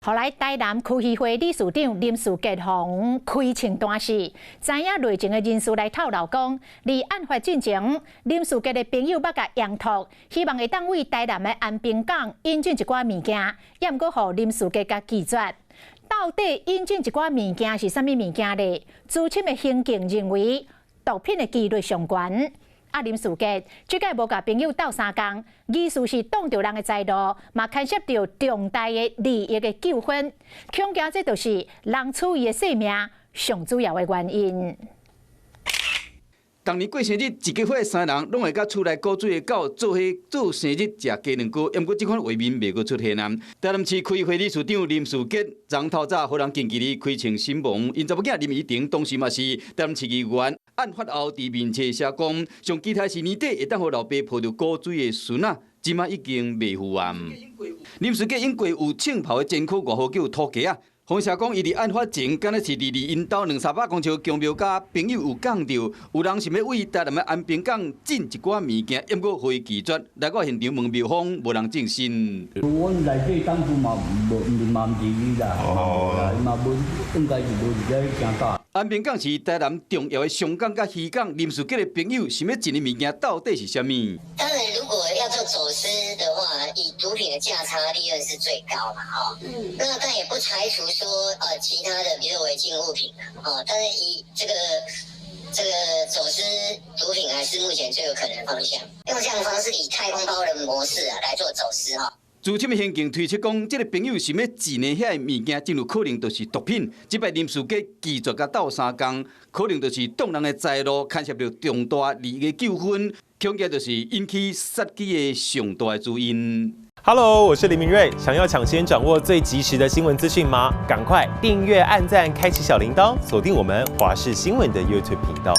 後來台南區議會理事長林士傑予開清單時，知影內情的人士來透露講，佇案發進前，林士傑的朋友捌共揚託，希望會當為台南的安平港引進一寡物件，也毋過予林士傑共拒絕。到底引進一寡物件是啥物物件呢？資深的刑警認為，毒品的幾率上懸。啊，林士傑這擺無共朋友鬥相共，意思是擋著人的財路，嘛牽涉著重大的利益的糾紛，恐驚這就是人取伊的性命上主要的原因。逐年過生日，一家伙三人攏會佮厝內古錐的狗做伙做生日食雞卵糕，毋過這款畫面袂閣出現啊。台南市區議會理事長林士傑，昨透早予人近距離開槍身亡，𪜶查某囝林怡婷當時嘛是台南市議員，案發後佇面冊寫講，上期待是年底會當予老爸抱著古錐的孫仔，這馬已經袂赴啊。林士傑因過有槍炮的前科，外號叫土雞仔。風寫講，伊佇案發前，敢若是佇離𪜶兜兩三百公尺宮廟佮朋友有講著，有人想欲為台南的安平港進一寡物件，毋過予伊拒絕。來到現場問廟方，無人證實。阮內底當初嘛無，嘛毋是伊啦，嘛無，應該是無佇遮行大。安平港是台南重要的商港佮漁港，林士傑的朋友想欲進的物件到底是啥物？當然，如果要做走私的話，以毒品的價差利潤是最高嘛，哈。那但也不排除說，其他的，比如違禁物品，哦，但是以這個走私毒品還是目前最有可能的方向。用這樣的方式，以太空包的模式啊來做走私，哈。資深的刑警推測講，這個朋友想欲進的遐个物件，真有可能就是毒品。這擺林士傑拒絕共鬥相共，可能就是擋人的財路，牽涉著重大利益的糾紛，恐驚就是引起殺機的上大的主因。 Hello，我是林明瑞，想要搶先掌握最及時的新聞資訊嗎？趕快訂閱、按讚、開啟小鈴鐺，鎖定我們華視新聞的 YouTube 頻道。